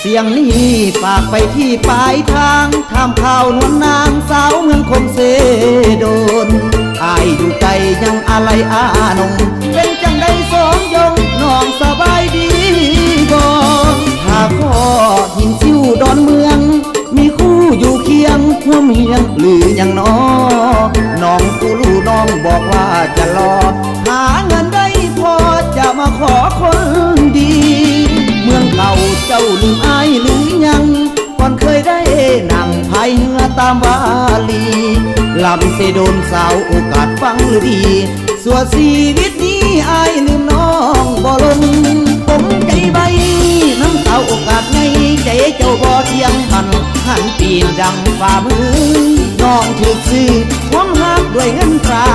ສຽງນີ້ຝາກໄປທີ່ປາຍທາງ ຖາມຂ່າວນວນນາງ ສາວເມືອງຄົງເຊໂດນ. ອ້າຍຢູ່ໄກຍັງອາໄລອານົງ ເປັນຈັ່ງໃດສອງຍົງ ນ້ອງສະບາຍດີບໍ່? ຖ້າຂໍຫີນຊິວດອນເມືອງ ມີຄູ່ຢູ່ຄຽງຮ່ວມຮຽງຫຼືຍັງນໍ? ນ້ອງຜູ້ຮູ້ນ້ອງບອກວ່າຈະລໍ ຫາເງິນໄດ້ພໍຈະມາຂໍຄົນດີ. ເມືອງເກົ່າເຈົ້າລືມອ້າຍຫຼືຍັງ? ກ່ອນເຄີຍໄດ້ນັ່ງພາຍເຮືອຕາມວາລີ ລຳເຊໂດນສາວໂອກາດຟັງຫຼືດີ. ຊົ່ວຊີວິດນີ້ອ້າຍລືມນ້ອງບໍ່ລົງ ປົມໃຈໄວ້ນຳສາວໂອກາດໃຫຍ່ ໃຈເຈົ້າບໍ່ທ່ຽງພັນ ຫັນປີນດັ່ງຝ່າມື ນ້ອງຖືກຊື້ຄວາມຮັກດ້ວຍເງິນຕາ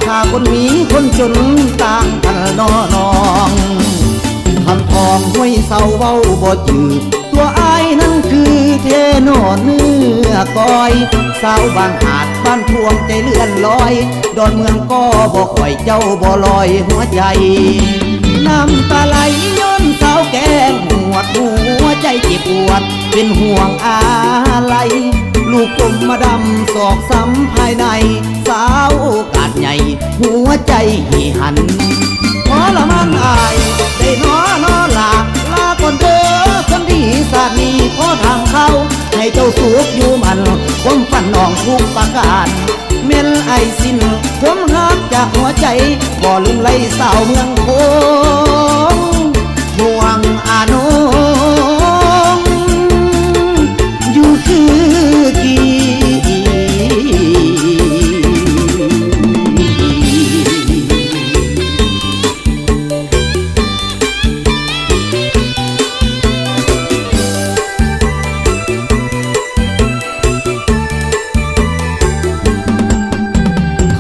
ຖ້າຄົນມີຄົນຈົນຕ່າງກັນນໍນ້ອງ. ຄຳທອງຫ້ວຍເຊົາເວົ້າບໍ່ຈື່ ຕົວອ້າຍນັ້ນຄືແທ້ໜໍເນື້ອກ້ອຍ ສາວບາງຫາດບ້ານພວງໃຈເລື່ອນລອຍ ດອນເມືອງກໍບໍ່ຄ່ອຍ ເຈົ້າບໍ່ລອຍຫົວໃຈ ນ້ຳຕາໄຫຼຍ້ອນສາວແກ້ງຫວດ ຫົວໃຈເຈັບປວດເປັນຫ່ວງອາໄລ ລູກກົມມາດຳສອກຊ້ຳພາຍໃນ ສາວໂອກາດໃຫຍ່ ຫົວໃຈຫິຫັນ ທໍລະມານອ້າຍໄດ້ນໍນໍລາ ລາກ່ອນເດີຄົນດີ ຊາດນີ້ຂໍທາງເຂົ້າ ໃຫ້ເຈົ້າສຸກຢູ່ໝັ້ນ ຄວາມຝັນນ້ອງທຸກປະການ ແມ່ນອ້າຍສິ້ນຄວາມຮັກຈາກຫົວໃຈ ບໍ່ລືມໄລສາວເມືອງໂຂງ ຫ່ວງອານົງ ຢູ່ຄືກີ້.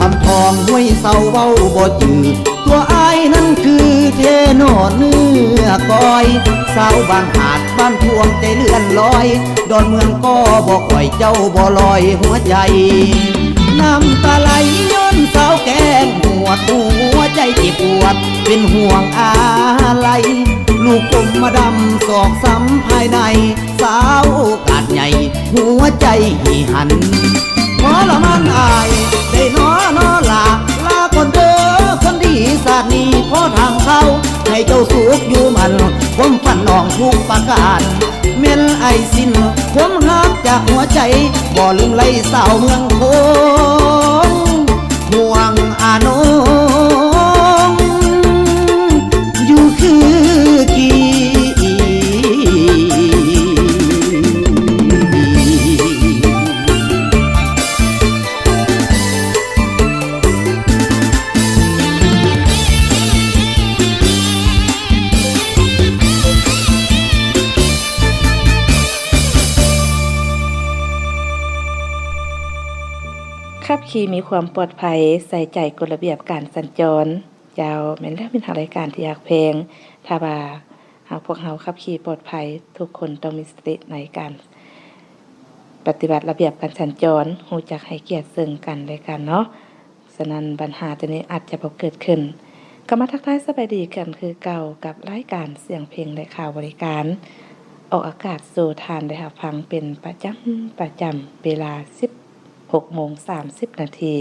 ຄຳທອງຫ້ວຍເຊົາເວົ້າບໍ່ຈື່ ຕົວອ້າຍນັ້ນຄືແທ້ໜໍເນື້ອກ້ອຍ ສາວບາງຫາດບ້ານພວງໃຈເລື່ອນລອຍ ດອນເມືອງກໍບໍ່ຄ່ອຍ ເຈົ້າບໍ່ລອຍຫົວໃຈ ນ້ຳຕາໄຫຼຍ້ອນສາວແກ້ງຫວດ ຫົວໃຈເຈັບປວດເປັນຫ່ວງອາໄລ ລູກກົມມາດຳສອກຊ້ຳພາຍໃນ ສາວໂອກາດໃຫຍ່ ຫົວໃຈຫິຫັນ ທໍລະມານອ້າຍໄດ້ນໍນໍລາ ລາກ່ອນເດີຄົນດີ ຊາດນີ້ຂໍທາງເຂົ້າ ໃຫ້ເຈົ້າສຸກຢູ່ໝັ້ນ ຄວາມຝັນນ້ອງທຸກປະການ ແມ່ນອ້າຍສິ້ນຄວາມຮັກຈາກຫົວໃຈ ບໍ່ລືມໄລສາວເມືອງໂຂງ ຫ່ວງອານົງ ຢູ່ຄືກີ້. ຂັບຂີ່ມີຄວາມປອດໄພ ໃສ່ໃຈກົດລະບຽບການສັນຈອນ. ເຈົ້າ ແມ່ນແລ້ວ ມິດຮັກລາຍການທີ່ຮັກແພງ ຖ້າວ່າຫາກພວກເຮົາຂັບຂີ່ປອດໄພ ທຸກຄົນຕ້ອງມີສະຕິໃນການປະຕິບັດລະບຽບການສັນຈອນ ຮູ້ຈັກໃຫ້ກຽດເຊິ່ງກັນແລະກັນເນາະ. ສະນັ້ນບັນຫາຕົວນີ້ອາດຈະບໍ່ເກີດຂຶ້ນ. ກໍມາທັກທາຍສະບາຍດີກັນຄືເກົ່າກັບລາຍການສຽງເພງ ແລະ ຂ່າວບໍລິການ ອອກອາກາດສູ່ທ່ານໄດ້ຮັບຟັງເປັນປະຈຳ, ປະຈຳເວລາສິບຫົກໂມງສາມສິບນາທີ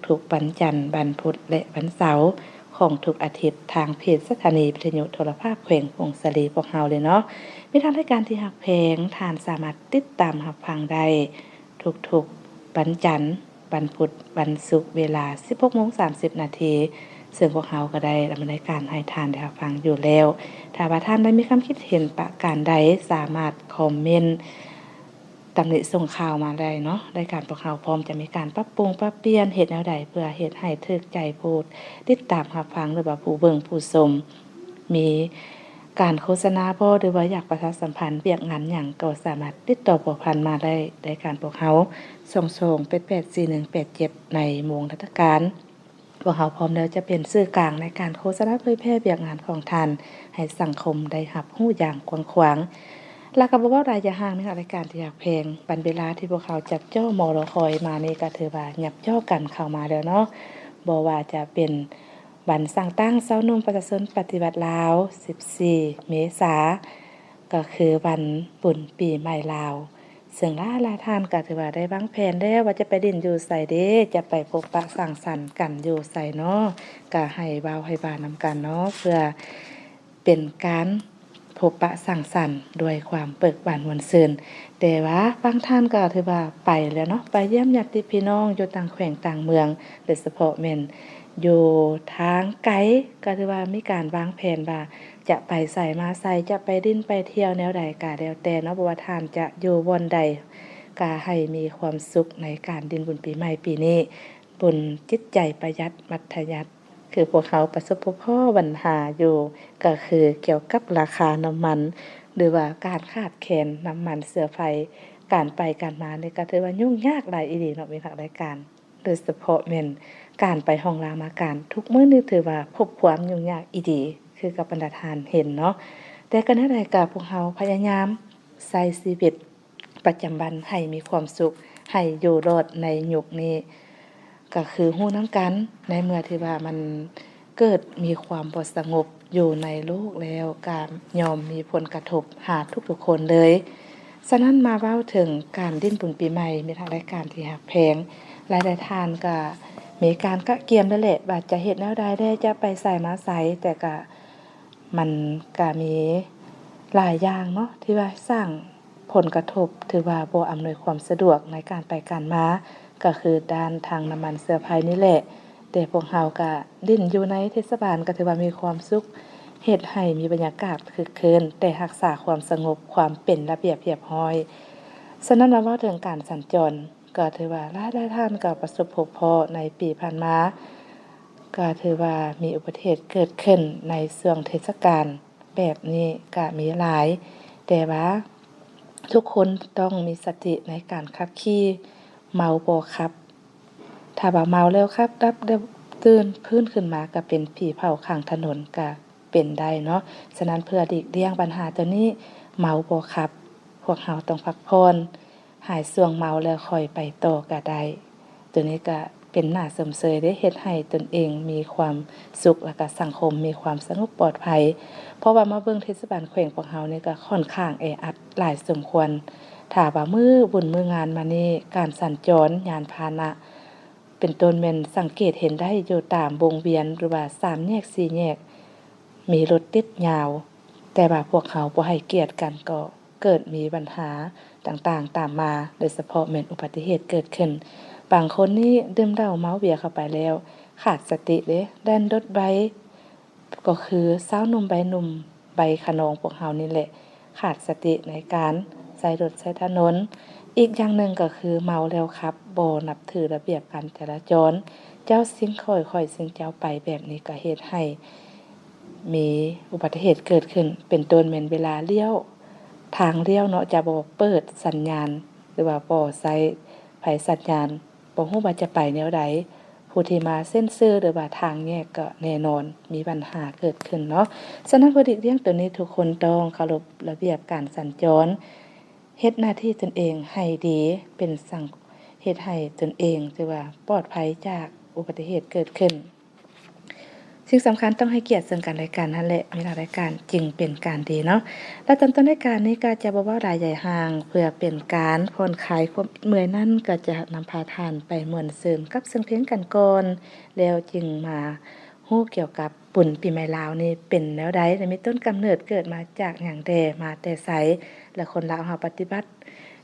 ທຸກໆວັນຈັນ, ວັນພຸດ ແລະ ວັນເສົາຂອງທຸກອາທິດ ທາງເພຈສະຖານີວິທະຍຸໂທລະພາບແຂວງຜົ້ງສາລີພວກເຮົາເລີຍເນາະ. ມີທ່ານລາຍການທີ່ຮັກແພງ, ທ່ານສາມາດຕິດຕາມຮັບຟັງໄດ້ທຸກໆວັນຈັນ, ວັນພຸດ, ວັນສຸກ ເວລາສິບຫົກໂມງສາມສິບນາທີ ເຊິ່ງພວກເຮົາກໍໄດ້ດຳເນີນລາຍການໃຫ້ທ່ານໄດ້ຮັບຟັງຢູ່ແລ້ວ. ຖ້າວ່າທ່ານໄດ້ມີຄຳຄິດເຫັນປະການໃດ ສາມາດຄອມເມັນ ຕຳໜິສົ່ງຂ່າວມາໄດ້ເນາະ. ລາຍການພວກເຮົາພ້ອມຈະມີການປັບປຸງປັບປ່ຽນ ເຮັດແນວໃດເພື່ອເຮັດໃຫ້ຖືກໃຈຜູ້ຕິດຕາມຮັບຟັງ ຫຼືວ່າຜູ້ເບິ່ງຜູ້ຊົມ. ມີການໂຄສະນາບໍ່ ຫຼືວ່າຢາກປະຊາສຳພັນວຽກງານຫຍັງ ກໍສາມາດຕິດຕໍ່ພົວພັນມາໄດ້ ລາຍການພວກເຮົາ ສອງສອງແປດແປດສີ່ໜຶ່ງແປດເຈັດ ໃນໂມງລັດຖະການ. ພວກເຮົາພ້ອມແລ້ວຈະເປັນສື່ກາງໃນການໂຄສະນາເຜີຍແຜ່ວຽກງານຂອງທ່ານ ໃຫ້ສັງຄົມໄດ້ຮັບຮູ້ຢ່າງກວ້າງຂວາງ. ແລ້ວກໍບໍ່ເວົ້າຫຼາຍຢ່າຫ່າງ ມີຮອດລາຍການທີ່ຮັກແພງ. ບັນເວລາທີ່ພວກເຮົາຈັບຈ້ອງລໍລອຄອຍມານີ້ ກໍຖືວ່າຫຍັບຍໍ້ກັນເຂົ້າມາແລ້ວເນາະ. ບໍ່ວ່າຈະເປັນວັນສ້າງຕັ້ງຊາວໜຸ່ມປະຊາຊົນປະຕິວັດລາວ ສິບສີ່ເມສາ ກໍຄືວັນບຸນປີໃໝ່ລາວ ເຊິ່ງຫຼາຍໆທ່ານກໍຖືວ່າໄດ້ວາງແຜນແລ້ວວ່າຈະໄປຫຼິ້ນຢູ່ໃສເດ້ ຈະໄປພົບປະສັງສັນກັນຢູ່ໃສເນາະ ກໍໃຫ້ເວົ້າໃຫ້ວ່ານຳກັນເນາະ ເພື່ອເປັນການພົບປະສັງສັນດ້ວຍຄວາມເບີກບານມ່ວນຊື່ນ. ແຕ່ວ່າບາງທ່ານກໍຖືວ່າໄປແລ້ວເນາະ ໄປຢ້ຽມຍາດຕິພີ່ນ້ອງຢູ່ຕ່າງແຂວງຕ່າງເມືອງ ໂດຍສະເພາະແມ່ນຢູ່ທາງໄກ ກໍຖືວ່າມີການວາງແຜນວ່າ ຈະໄປໃສມາໃສ ຈະໄປຫຼິ້ນໄປທ່ຽວແນວໃດກະແລ້ວແຕ່ເນາະ ບໍ່ວ່າທ່ານຈະຢູ່ບ່ອນໃດ ກະໃຫ້ມີຄວາມສຸກໃນການຫຼິ້ນບຸນປີໃໝ່ປີນີ້ ບຸນຈິດໃຈປະຢັດມັດທະຍັດ ຄືພວກເຮົາປະສົບພົບພໍ້ບັນຫາຢູ່ ກະຄືກ່ຽວກັບລາຄານ້ຳມັນ ຫຼືວ່າການຂາດແຄນນ້ຳມັນເຊື້ອໄຟ ການໄປການມານີ້ກະຖືວ່າຫຍຸ້ງຍາກຫຼາຍອີ່ຫຼີເນາະ ມີຫຼັກລາຍການ. ໂດຍສະເພາະແມ່ນການໄປຫ້ອງລາມາການ ທຸກມື້ນີ້ຖືວ່າພົບຄວາມຫຍຸ້ງຍາກອີ່ດີ ຄືກັບບັນດາທ່ານເຫັນເນາະ ແຕ່ກໍແນວໃດກໍພວກເຮົາພະຍາຍາມໃຊ້ຊີວິດປະຈຳວັນໃຫ້ມີຄວາມສຸກ ໃຫ້ຢູ່ລອດໃນຍຸກນີ້ ກໍຄືຮູ້ນຳກັນ ໃນເມື່ອທີ່ວ່າມັນເກີດມີຄວາມບໍ່ສະຫງົບ ຢູ່ໃນໂລກແລ້ວກໍຍ່ອມມີຜົນກະທົບຫາທຸກໆຄົນເລີຍ. ສະນັ້ນມາເວົ້າເຖິງການຫຼິ້ນບຸນປີໃໝ່ ມີທັງລາຍການທີ່ຮັກແພງ ຫຼາຍໆທ່ານກໍມີການກະກຽມແລ້ວແຫຼະ ວ່າຈະເຮັດແນວໃດແດ່ ຈະໄປໃສມາໃສ ແຕ່ກໍ ມັນກະມີຫຼາຍຢ່າງເນາະ ທີ່ວ່າສ້າງຜົນກະທົບ ຖືວ່າບໍ່ອຳນວຍຄວາມສະດວກໃນການໄປການມາ ກໍຄືດ້ານທາງນ້ຳມັນເຊື້ອໄຟນີ້ແຫຼະ ແຕ່ພວກເຮົາກະຫຼິ້ນຢູ່ໃນເທດສະບານ ກໍຖືວ່າມີຄວາມສຸກ ເຮັດໃຫ້ມີບັນຍາກາດຄຶກຄື້ນ ແຕ່ຮັກສາຄວາມສະຫງົບ ຄວາມເປັນລະບຽບຮຽບຮ້ອຍ. ສະນັ້ນມາເວົ້າເຖິງການສັນຈອນ ກໍຖືວ່າຫຼາຍໆທ່ານກໍປະສົບພົບພໍ້ໃນປີຜ່ານມາ ກໍຖືວ່າມີອຸບັດຕິເຫດເກີດຂຶ້ນໃນຊ່ວງເທດສະການແບບນີ້ກໍມີຫຼາຍ ແຕ່ວ່າທຸກຄົນຕ້ອງມີສະຕິໃນການຂັບຂີ່ ເມົາບໍ່ຂັບ ຖ້າວ່າເມົາແລ້ວຂັບ ດັບແລ້ວຕື່ນ ຟື້ນຂຶ້ນມາກໍເປັນຜີເຜົາຂ້າງຖະໜົນກໍເປັນໄດ້ເນາະ. ສະນັ້ນເພື່ອຫຼີກລ່ຽງບັນຫາໂຕນີ້ ເມົາບໍ່ຂັບ ພວກເຮົາຕ້ອງພັກຜ່ອນ ຫາຍຊ່ວງເມົາແລ້ວຄ່ອຍໄປຕໍ່ກໍໄດ້. ໂຕນີ້ກໍເປັນໜ້າຊົມເຊີຍເດ້ ເຮັດໃຫ້ຕົນເອງມີຄວາມສຸກ ແລ້ວກໍສັງຄົມມີຄວາມສະຫງົບປອດໄພ. ເພາະວ່າມາເບິ່ງເທດສະບານແຂວງພວກເຮົານີ້ກໍຂ້ອນຂ້າງແອອັດຫຼາຍສົມຄວນ. ຖ້າວ່າມື້ບຸນມື້ງານມານີ້ ການສັນຈອນຍານພາຫະນະ ເປັນຕົ້ນແມ່ນສັງເກດເຫັນໄດ້ຢູ່ຕາມວົງວຽນ ຫຼືວ່າສາມແຍກ ສີ່ແຍກ ມີລົດຕິດຍາວ ແຕ່ວ່າພວກເຮົາບໍ່ໃຫ້ກຽດກັນ ກໍເກີດມີບັນຫາຕ່າງໆຕາມມາ ໂດຍສະເພາະແມ່ນອຸບັດຕິເຫດເກີດຂຶ້ນ. ບາງຄົນນີ້ດື່ມເຫຼົ້າເມົາເບຍເຂົ້າໄປແລ້ວ ຂາດສະຕິເດ້ ແລ່ນລົດໄວ ກໍຄືຊາວໜຸ່ມໄວໜຸ່ມໄວຂະນອງພວກເຮົານີ້ແຫຼະ ຂາດສະຕິໃນການໃຊ້ລົດໃຊ້ຖະໜົນ. ອີກຢ່າງໜຶ່ງກໍຄືເມົາແລ້ວຂັບ ບໍ່ນັບຖືລະບຽບການຈະລາຈອນ ເຈົ້າຊິງຂ້ອຍ ຂ້ອຍຊິງເຈົ້າໄປ ແບບນີ້ກໍເຮັດໃຫ້ມີອຸບັດຕິເຫດເກີດຂຶ້ນ ເປັນຕົ້ນແມ່ນເວລາລ້ຽວ ທາງລ້ຽວເນາະ ຈະບໍ່ເປີດສັນຍານ ຫຼືວ່າບໍ່ໃຊ້ໄຟສັນຍານ ບໍ່ຮູ້ວ່າຈະໄປແນວໃດ ຜູ້ທີ່ມາເຊັນເຊີ ຫຼືວ່າທາງແຍກກໍແນ່ນອນມີບັນຫາເກີດຂຶ້ນເນາະ. ສະນັ້ນເພື່ອຫຼີກລ່ຽງໂຕນີ້ ທຸກຄົນຕ້ອງເຄົາລົບລະບຽບການສັນຈອນ ເຮັດໜ້າທີ່ຕົນເອງໃຫ້ດີ ເປັນສັງ ເຮັດໃຫ້ຕົນເອງຖືວ່າປອດໄພຈາກອຸບັດຕິເຫດເກີດຂຶ້ນ. ສິ່ງສຳຄັນຕ້ອງໃຫ້ກຽດເຊິ່ງກັນແລະກັນຫັ້ນແຫຼະ ມີຫຼັກລາຍການຈຶ່ງເປັນການດີເນາະ. ແລະຕອນຕົ້ນລາຍການນີ້ກໍຈະບໍ່ເວົ້າຫຼາຍໃຫຍ່ຫ່າງ ເພື່ອເປັນການຜ່ອນຄາຍຄວາມເມື່ອຍນັ້ນ ກໍຈະນຳພາທ່ານໄປມ່ວນຊື່ນກັບສຽງເພງກັນກ່ອນ ແລ້ວຈຶ່ງມາຮູ້ກ່ຽວກັບບຸນປີໃໝ່ລາວນີ້ເປັນແນວໃດ ແລະມີຕົ້ນກຳເນີດເກີດມາຈາກຫຍັງແດ່ ມາແຕ່ໃສ ແລະຄົນລາວເຮົາປະຕິບັດ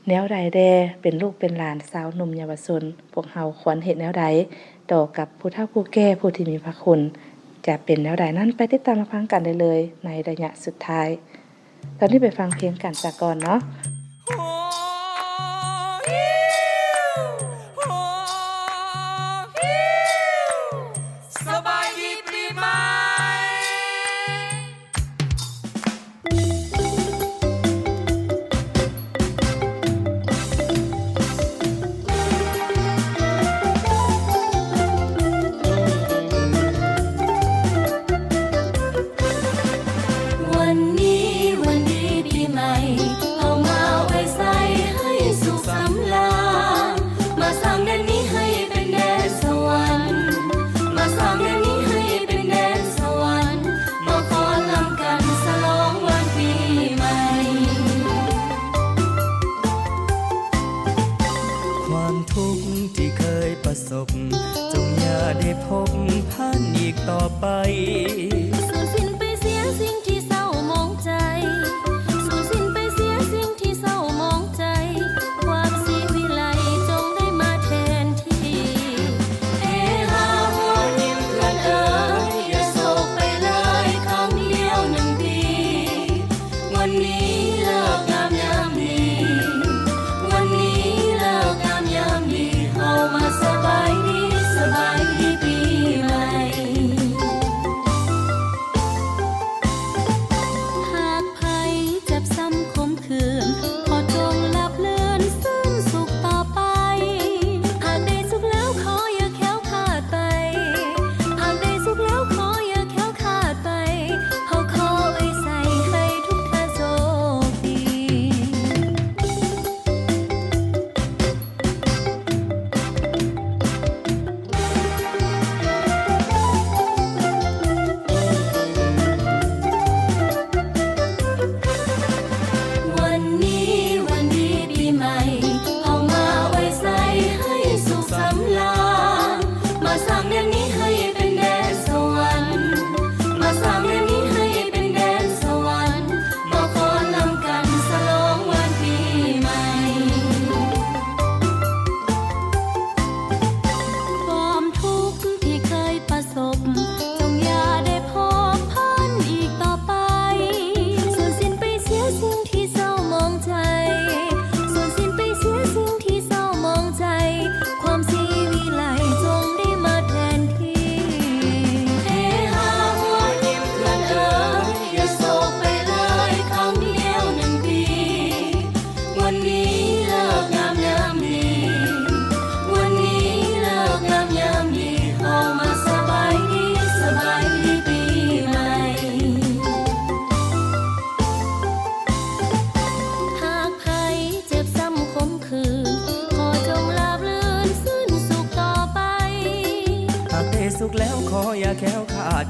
ແນວໃດແດ່ ເປັນລູກເປັນຫຼານຊາວໜຸ່ມເຍົາວະຊົນ ພວກເຮົາຄວນເຮັດແນວໃດຕໍ່ກັບຜູ້ເຖົ້າຜູ້ແກ່ ຜູ້ທີ່ມີພະຄຸນ ຈະເປັນແນວໃດນັ້ນ ໄປຕິດຕາມຮັບຟັງກັນໄດ້ເລີຍໃນໄລຍະສຸດທ້າຍ. ຕອນນີ້ໄປຟັງເພງກັນສາກ່ອນເນາະ. ສະບາຍດີປີໃໝ່. ວັນນີ້ວັນດີປີໃໝ່ ເຮົາມາ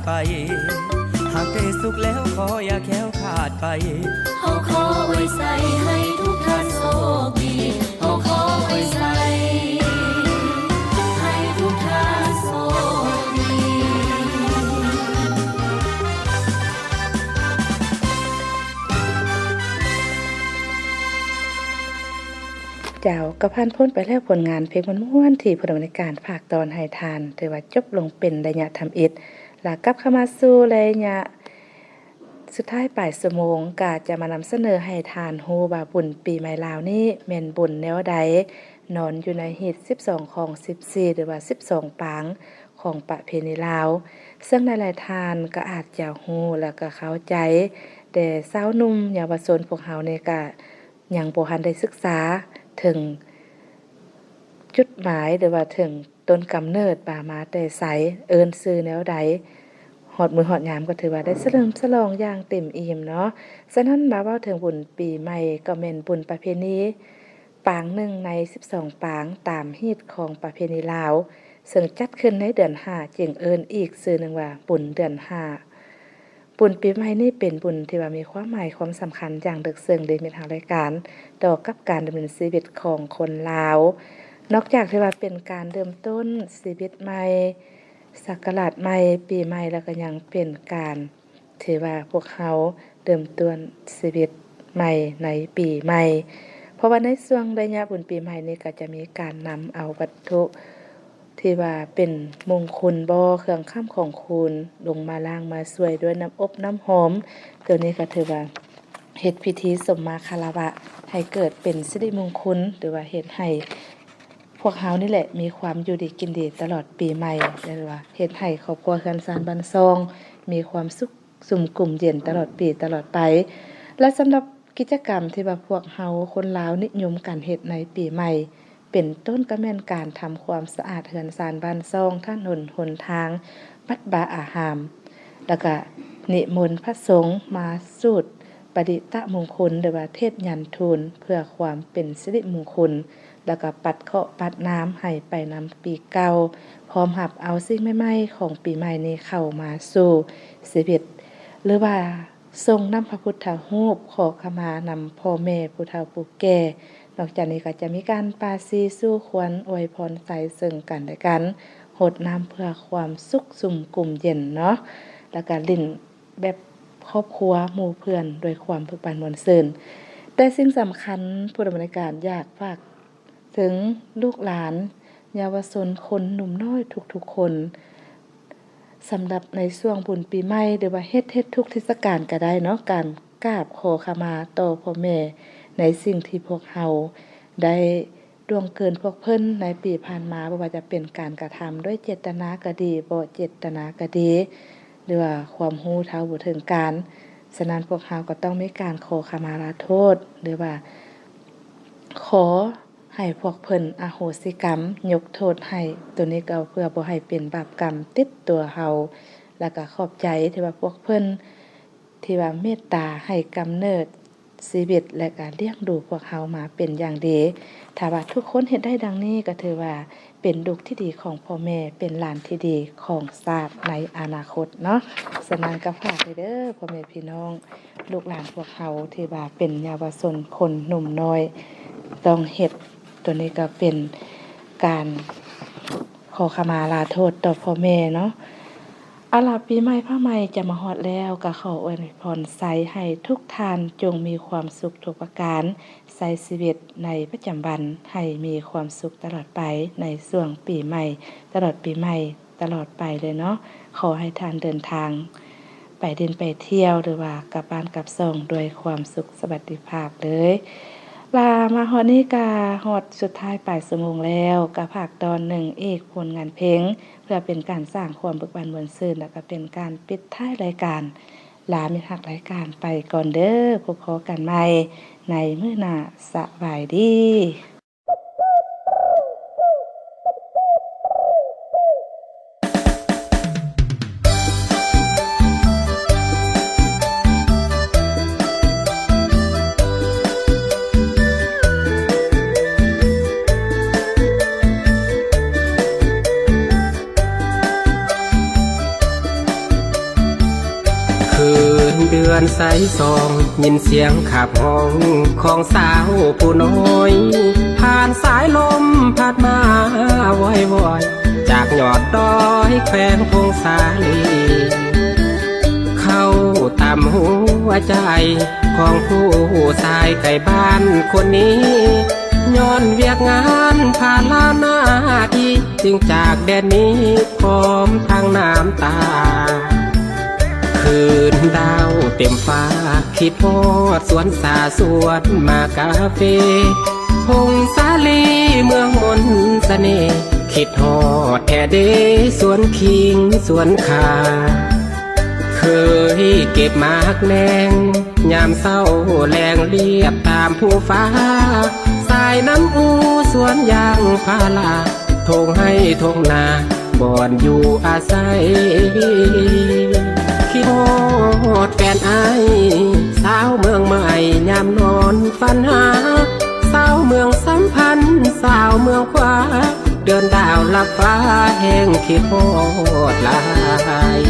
ໄປ ຫາກໄດ້ສຸກແລ້ວຂໍຢ່າແຄ້ວຄາດໄປ ເຮົາຂໍອວຍໄຊໃຫ້ທຸກທ່ານໂຊກດີ ເຮົາຂໍອວຍໄຊໃຫ້ທຸກທ່ານໂຊກດີ. ເຈົ້າ ກໍຜ່ານພົ້ນໄປແລ້ວຜົນງານເພງມ່ວນໆ ທີ່ຜູ້ດຳເນີນການຝາກຕ້ອນໃຫ້ທ່ານ ຖືວ່າຈົບລົງເປັນໄລຍະທຳອິດ ລະກັບເຂົ້າມາສູ່ໄລຍະສຸດທ້າຍປາຍຊົ່ວໂມງ ກະຈະມານຳສະເໜີໃຫ້ທ່ານຮູ້ວ່າບຸນປີໃໝ່ລາວນີ້ແມ່ນບຸນແນວໃດ ນອນຢູ່ໃນຮີດສິບສອງ ຂອງສິບສີ່ ຫຼືວ່າສິບສອງປາງຂອງປະເພນີລາວ ເຊິ່ງຫຼາຍໆທ່ານກໍອາດຈະຮູ້ ແລະກໍເຂົ້າໃຈ ແຕ່ຊາວໜຸ່ມເຍົາວະຊົນພວກເຮົານີ້ກະຍັງບໍ່ທັນໄດ້ສຶກສາເຖິງຈຸດໝາຍ ຫຼືວ່າເຖິງ ຕົ້ນກຳເນີດວ່າມາແຕ່ໃສ, ເອີ້ນຊື່ແນວໃດ, ຮອດມື້ຮອດຍາມກໍຖືວ່າໄດ້ສະເຫຼີມສະຫຼອງຢ່າງເຕັມອີ່ມເນາະ. ສະນັ້ນ ມາເວົ້າເຖິງບຸນປີໃໝ່ ກໍແມ່ນບຸນປະເພນີປາງໜຶ່ງໃນສິບສອງປາງຕາມຮີດຂອງປະເພນີລາວ, ເຊິ່ງຈັດຂຶ້ນໃນເດືອນຫ້າ ຈຶ່ງເອີ້ນອີກຊື່ໜຶ່ງວ່າບຸນເດືອນຫ້າ. ບຸນປີໃໝ່ນີ້ເປັນບຸນທີ່ວ່າມີຄວາມໝາຍຄວາມສຳຄັນຢ່າງເລິກເຊິ່ງ ລິມິດທາງລາຍການຕໍ່ກັບການດຳເນີນຊີວິດຂອງຄົນລາວ. ນອກຈາກທີ່ວ່າເປັນການເລີ່ມຕົ້ນຊີວິດໃໝ່, ສັກກະລາດໃໝ່, ປີໃໝ່, ແລ້ວກໍຍັງເປັນການທີ່ວ່າພວກເຮົາເລີ່ມຕົ້ນຊີວິດໃໝ່ໃນປີໃໝ່. ເພາະວ່າໃນຊ່ວງໄລຍະບຸນປີໃໝ່ນີ້ ກໍຈະມີການນຳເອົາວັດຖຸ ທີ່ວ່າເປັນມຸງຄຸນບໍ່ ເຄື່ອງຄ້ຳຂອງຄູນ ລົງມາລ້າງມາຊ່ວຍດ້ວຍນ້ຳອົບນ້ຳຫອມ. ໂຕນີ້ກໍຖືວ່າເຮັດພິທີສົມມາຄາລະວະ ໃຫ້ເກີດເປັນສິລິມຸງຄຸນ ຫຼືວ່າເຮັດໃຫ້ພວກເຮົານີ້ແຫຼະ ມີຄວາມຢູ່ດີກິນດີຕະຫຼອດປີໃໝ່ ຫຼືວ່າເຮັດໃຫ້ຄອບຄົວເຮືອນຊານບ້ານຊ່ອງ ມີຄວາມສຸກ ສຸມກຸມເຢັນຕະຫຼອດປີຕະຫຼອດໄປ. ແລະ ສຳລັບກິດຈະກຳທີ່ວ່າພວກເຮົາຄົນລາວນິຍົມກັນເຮັດໃນປີໃໝ່ ເປັນຕົ້ນກໍແມ່ນການທຳຄວາມສະອາດເຮືອນຊານບ້ານຊ່ອງ, ຖະໜົນຫົນທາງ, ວັດວາອາຮາມ, ແລ້ວກະນິມົນພະສົງມາສູດປະດິຕະມຸງຄຸນ ຫຼືວ່າເທດຍັນທູນ ເພື່ອຄວາມເປັນສິລິມຸງຄຸນ. ແລ້ວກໍປັດເຄາະປັດນາມໃຫ້ໄປນຳປີເກົ່າ, ພ້ອມຮັບເອົາສິ່ງໃໝ່ໆຂອງປີໃໝ່ນີ້ເຂົ້າມາສູ່ຊີວິດ ຫຼືວ່າສົ່ງນ້ຳພະພຸດທະຮູບ ຂໍຂະມານຳພໍ່ແມ່ຜູ້ເຖົ້າຜູ້ແກ່. ນອກຈາກນີ້ກໍຈະມີການປາສີສູ່ຄວນ ອວຍພອນໄຊເຊິ່ງກັນແລະກັນ, ຫົດນ້ຳເພື່ອຄວາມສຸກຊຸ່ມກຸມເຢັນເນາະ, ແລ້ວກໍຫຼິ້ນ ແບບຄອບຄົວໝູ່ເພື່ອນດ້ວຍຄວາມເບີກບານມ່ວນຊື່ນ. ແຕ່ສິ່ງສຳຄັນ ຜູ້ດຳເນີນການຢາກຝາກເຖິງລູກຫຼານເຍົາວະຊົນຄົນໜຸ່ມນ້ອຍທຸກໆຄົນ, ສຳລັບໃນຊ່ວງບຸນປີໃໝ່ ຫຼືວ່າເຮັດ ເຮັດທຸກເທດສະການກໍໄດ້ເນາະ, ການກາບຂໍຂະມາຕໍ່ພໍ່ແມ່ໃນສິ່ງທີ່ພວກເຮົາໄດ້ ລ່ວງເກີນພວກເພິ່ນໃນປີຜ່ານມາ, ບໍ່ວ່າຈະເປັນການກະທຳດ້ວຍເຈດຕະນາກໍດີ, ບໍ່ເຈດຕະນາກໍດີ, ຫຼືວ່າຄວາມຮູ້ເທົ່າບໍ່ເຖິງການ. ສະນັ້ນ ພວກເຮົາກໍຕ້ອງມີການຂໍຂະມາລາໂທດ ຫຼືວ່າຂໍໃຫ້ພວກເພິ່ນອະໂຫສິກຳ, ຍົກໂທດໃຫ້. ໂຕນີ້ກໍເພື່ອບໍ່ໃຫ້ເປັນບາບກຳຕິດຕົວເຮົາ. ແລ້ວກໍຂອບໃຈທີ່ວ່າພວກເພິ່ນ ທີ່ວ່າເມດຕາໃຫ້ກຳເນີດຊີວິດ ແລະກະລ້ຽງດູພວກເຮົາມາເປັນຢ່າງດີ. ຖ້າວ່າທຸກຄົນເຮັດໄດ້ດັ່ງນີ້ ກໍຖືວ່າເປັນລູກທີ່ດີຂອງພໍ່ແມ່, ເປັນຫຼານທີ່ດີຂອງຊາດໃນອະນາຄົດເນາະ. ສະນັ້ນກໍຝາກໄວ້ເດີ ພໍ່ແມ່ພີ່ນ້ອງ ລູກຫຼານພວກເຮົາທີ່ວ່າເປັນເຍົາວະຊົນຄົນໜຸ່ມນ້ອຍ ຕ້ອງເຮັດ. ໂຕນີ້ກໍເປັນການ ຂໍຂະມາລາໂທດຕໍ່ພໍ່ແມ່ເນາະ. ເອົາລະ ປີໃໝ່ຟ້າໃໝ່ຈະມາຮອດແລ້ວ, ກໍຂໍອວຍພອນໄຊໃຫ້ທຸກທ່ານຈົ່ງມີຄວາມສຸກທຸກປະການ, ໃຊ້ຊີວິດໃນປະຈຳວັນໃຫ້ມີຄວາມສຸກຕະຫຼອດໄປ, ໃນຊ່ວງປີໃໝ່, ຕະຫຼອດປີໃໝ່, ຕະຫຼອດໄປເລີຍເນາະ. ຂໍໃຫ້ທ່ານເດີນທາງ ໄປຫຼິ້ນໄປທ່ຽວ ຫຼືວ່າກັບບ້ານກັບຊ່ອງດ້ວຍຄວາມສຸກສະຫວັດດີພາບເລີຍ. ລາມາຮອດນີ້ກະຮອດສຸດທ້າຍປາຍຊົ່ວໂມງແລ້ວ, ກະຝາກຕອນໜຶ່ງອີກຜົນງານເພງ ເພື່ອເປັນການສ້າງຄວາມເບີກບານມ່ວນຊື່ນ ແລະກະເປັນການປິດທ້າຍລາຍການ. ລາມິດຮັກລາຍການໄປກ່ອນເດີ, ພົບພໍ້ກັນໃໝ່ໃນມື້ໜ້າ, ສະບາຍດີ. ສາຍສອງ ຍິນສຽງຂັບຮ້ອງຂອງສາວຜູ້ນ້ອຍ ຜ່ານສາຍລົມພັດມາວອຍໆ ຈາກຍອດດອຍແຂວງຜົ້ງສາລີ ເຂົ້າຕາມຫົວໃຈຂອງຜູ້ຊາຍໃກ້ບ້ານຄົນນີ້ ຍ້ອນວຽກງານພາລະໜ້າທີ່ ຈຶ່ງຈາກແດນນີ້ພ້ອມທັງນ້ຳຕາ ຄືນດາວເຕັມຟ້າ ຄິດຮອດສວນສາ ສວນໝາກກາເຟ ຜົ້ງສາລີເມືອງມົນສະເໜ່ ຄິດຮອດແທ້ເດ ສວນຄີງສວນຂ່າ ເຄີຍເກັບໝາກແນງ ຍາມເຊົ້າແລງລຽບຕາມພູຟ້າ ສາຍນ້ຳອູສວນຢາງພາລາ ທົ່ງໄຮ່ທົ່ງນາ ບ່ອນຢູ່ອາໄສ ຄິດຮອດແຟນອ້າຍ ສາວເມືອງໃໝ່ ຍາມນອນຝັນຫາ ສາວເມືອງສຳພັນ ສາວເມືອງຂວາ ເດືອນດາວລັບຟ້າ ແຮງຄິດຮອດຫຼາຍ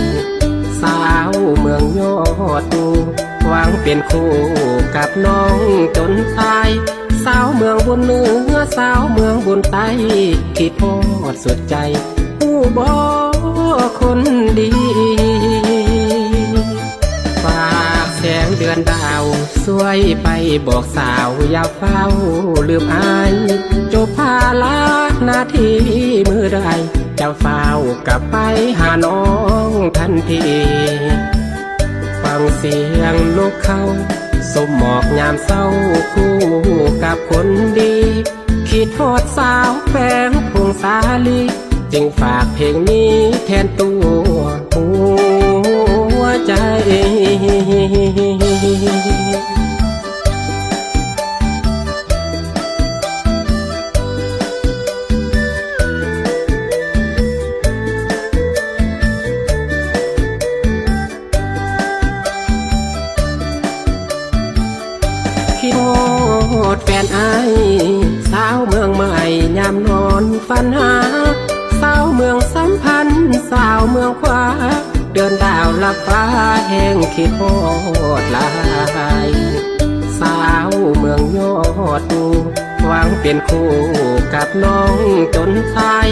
ສາວເມືອງຍອດພູ ຫວັງເປັນຄູ່ກັບນ້ອງຈົນຕາຍ ສາວເມືອງບຸນເໜືອ ສາວເມືອງບຸນໃຕ້ ຄິດຮອດສຸດໃຈ ຮູ້ບໍ່ຄົນດີ ຝາກແສງເດືອນດາວ ຊ່ວຍໄປບອກສາວ ຢ່າຟ້າວລືມອ້າຍ ຈົບພາລະໜ້າທີ່ມື້ໃດ ຈະຟ້າວກັບໄປຫານ້ອງທັນທີ ຟັງສຽງນົກເຂົາ ສົມໝອກຍາມເຊົ້າ ຄູ່ກັບຄົນດີ ຄິດຮອດສາວແຂວງຜົ້ງສາລີ ຈຶ່ງຝາກເພງນີ້ແທນຕົວຫົວໃຈ. ຄິດຮອດແຟນອ້າຍ ສາວເມືອງໃໝ່ ຍາມນອນຝັນຫາ ສາວເມືອງສຳພັນ ສາວເມືອງຂວາ ເດືອນດາວລັບຟ້າ ແຮງຄິດຮອດຫຼາຍ ສາວເມືອງຍອດພູ ຫວັງເປັນຄູ່ກັບນ້ອງຈົນຕາຍ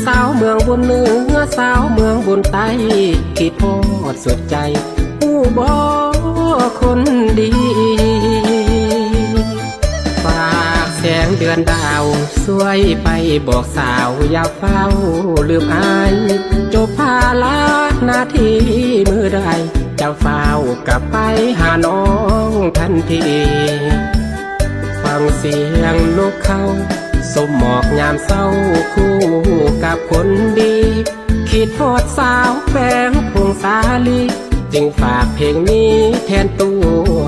ສາວເມືອງບຸນເໜືອ ສາວເມືອງບຸນໃຕ້ ຄິດຮອດສຸດໃຈ ຮູ້ບໍ່ຄົນດີ ຝາກແສງເດືອນດາວ ຊ່ວຍໄປບອກສາວ ຢ່າຟ້າວລືມອ້າຍ ຈົບພາລະໜ້າທີ່ມື້ໃດ ຈະຟ້າວກັບໄປຫານ້ອງທັນທີ ຟັງສຽງນົກເຂົາ ສົມໝອກຍາມເຊົ້າ ຄູ່ກັບຄົນດີ ຄິດຮອດສາວແຂວງຜົ້ງສາລີ ຈຶ່ງຝາກເພງນີ້ແທນຕົວ